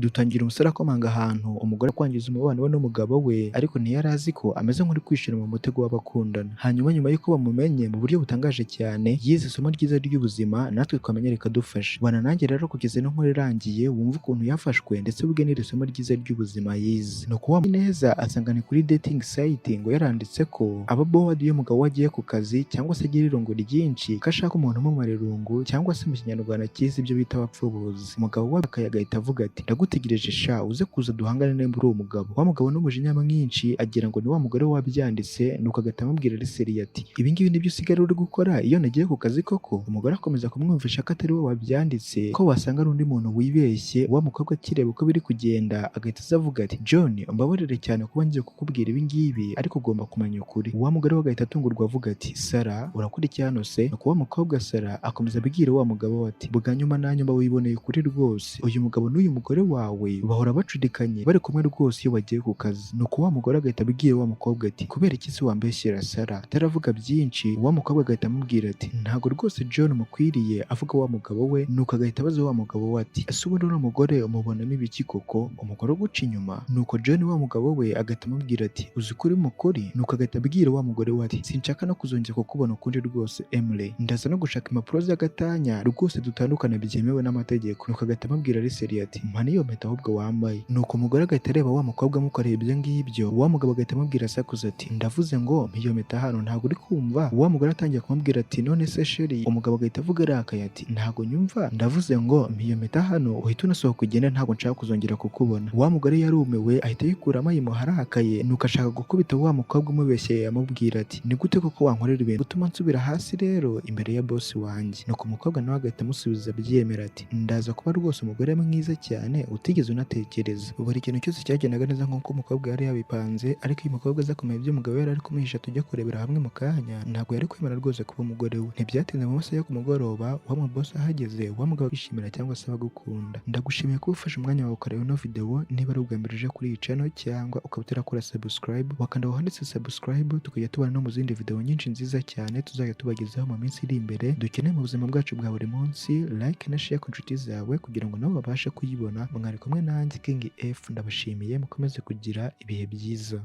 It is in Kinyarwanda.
Dutangira umusore akomanga ahantu umugore kwangiza umubano we n'umugabo we, ariko ntiyari azi ko ameze nk'uri kwishira mu mutego w'abakundana. Hanyuma nyuma y'uko bamumenye mu buryo butangaje cyane, yize isomo ryiza ry'ubuzima natwe twamenye rikadufasha. Bana nanjye rero kugeza ino nkuru irangiye, wumve ukuntu yafashwe ndetse wige n'iri somo ryiza ry'ubuzima yize. Ni ukuwa neza asanga ni kuri dating site, ngo yaranditse ko aba bored iyo umugabo we agiye ku kazi cyangwa se agira irungu ryinshi, ko ashaka umuntu umumara irungu, cyangwa se mu Kinyarwanda cyiza ibyo bita abapfubuzi. Umugabo we agahita avuga ati: "Ndagutegereje sha, uze kuza duhangane nimba uri umugabo." Wa mugabo n'umujinya mwinshi agira ngo ni wa mugore we wabyanditse, nuko agahita amubwira ari sérieux ati: "Ibi ngibi nibyo usigara uri gukora iyo nagiye ku kazi koko?" Umugore akomeza kumwumvisha ko atari we wabyanditse, ko wasanga ari undi muntu wibeshye. Wa mukobwa akireba uko biri kugenda, agahita aza avuga ati: "John, umbabarire cyane kuba ngiye kukubwira ibi ngibi, ariko ugomba kumenya ukuri." Wa mugore we agahita atungurwa avuga ati: "Sara, urakora iki hano se?" Nuko wa mukobwa Sara akomeza abwira wa mugabo we ati: "Bwa nyuma na nyuma wiboneye ukuri rwose, uyu mugabo n'uyu mugore wawe bahora bacudikanye bari kumwe rwose iyo bagiye ku kazi." Nuko wa mugore agahita abwira wa mukobwa ati: "Kubera iki se wambeshyera, Sara?" Ataravuga byinshi, wa mukobwa agahita amubwira ati: "Ntabwo rwose John mukwiriye," avuga wa mugabo we. Nuko agahita abaza wa mugabo we ati: "Ese ubundi uno mugore umubonamo ibiki koko, umugore uguca inyuma?" Nuko John wa mugabo we agahita amubwira ati: "Uzi ko uri mukuri?" Nuko agahita abwira wa mugore we ati: "Sinshaka no kuzongera kukubona ukundi rwose, Emily. Ndaza no gushaka impapuro z'agatanya rwose, dutandukane byemewe n'amategeko." Nuko agahita amubwira ari sérieux ati: "Mpa n'iyo mpeta ahubwo wambaye." Nuko umugore agahita areba wa mukobwa amukoreye ibyo ngibyo. Wa mugabo agahita amubwira asakuza ati: "Ndavuze ngo mpa iyo mpeta hano, ntabwo uri kumva?" Wa mugore atangiye kumubwira ati: "None se chéri?" Umugabo agahita avuga arakaye ati: "Ntabwo nyumva? Ndavuze ngo mpa iyo mpeta hano, uhita unasohoka ugende, ntabwo nshaka kuzongera kukubona." Wa mugore yarumiwe, ahita ayikuramo ayimuha arakaye, nuko ashaka gukubita wa mukobwa umubeshyeye, amubwira ati: "Ni gute koko wankorera ibintu gutuma nsubira hasi rero imbere ya boss wanjye?" Nuko umukobwa nawe agahita amusubiza abyemera ati: "Ndaza kuba rwose umugore mwiza cyane utigeze unatekereza." Buri kintu cyose cyagendaga neza nk'uko umukobwa yari yabipanze, ariko uyu mukobwa aza kumenya ibyo umugabo yari ari kumuhisha tujya kurebera hamwe mu kanya, ntabwo yari kwemera rwose kuba umugore we. Ntibyatinze, mu masaha yo ku mugoroba wa mu boss ahageze, wa mugabo kwishimira cyangwa se abagukunda. Ndagushimiye kuba ufashe umwanya wawe ukareba ino video. Niba ari ubwa mbere uje kuri iyi channel cyangwa ukaba utarakora subscribe, wakanda aho handitse subscribe, tukajya tubana no mu zindi video nyinshi nziza cyane tuzajya tubagezaho mu minsi iri imbere dukeneye mu buzima bwacu bwa buri munsi. Like na share ku nshuti zawe kugira ngo nabo babashe kuyibona. Mwari kumwe nanjye King F, ndabashimiye, mukomeze kugira ibihe byiza.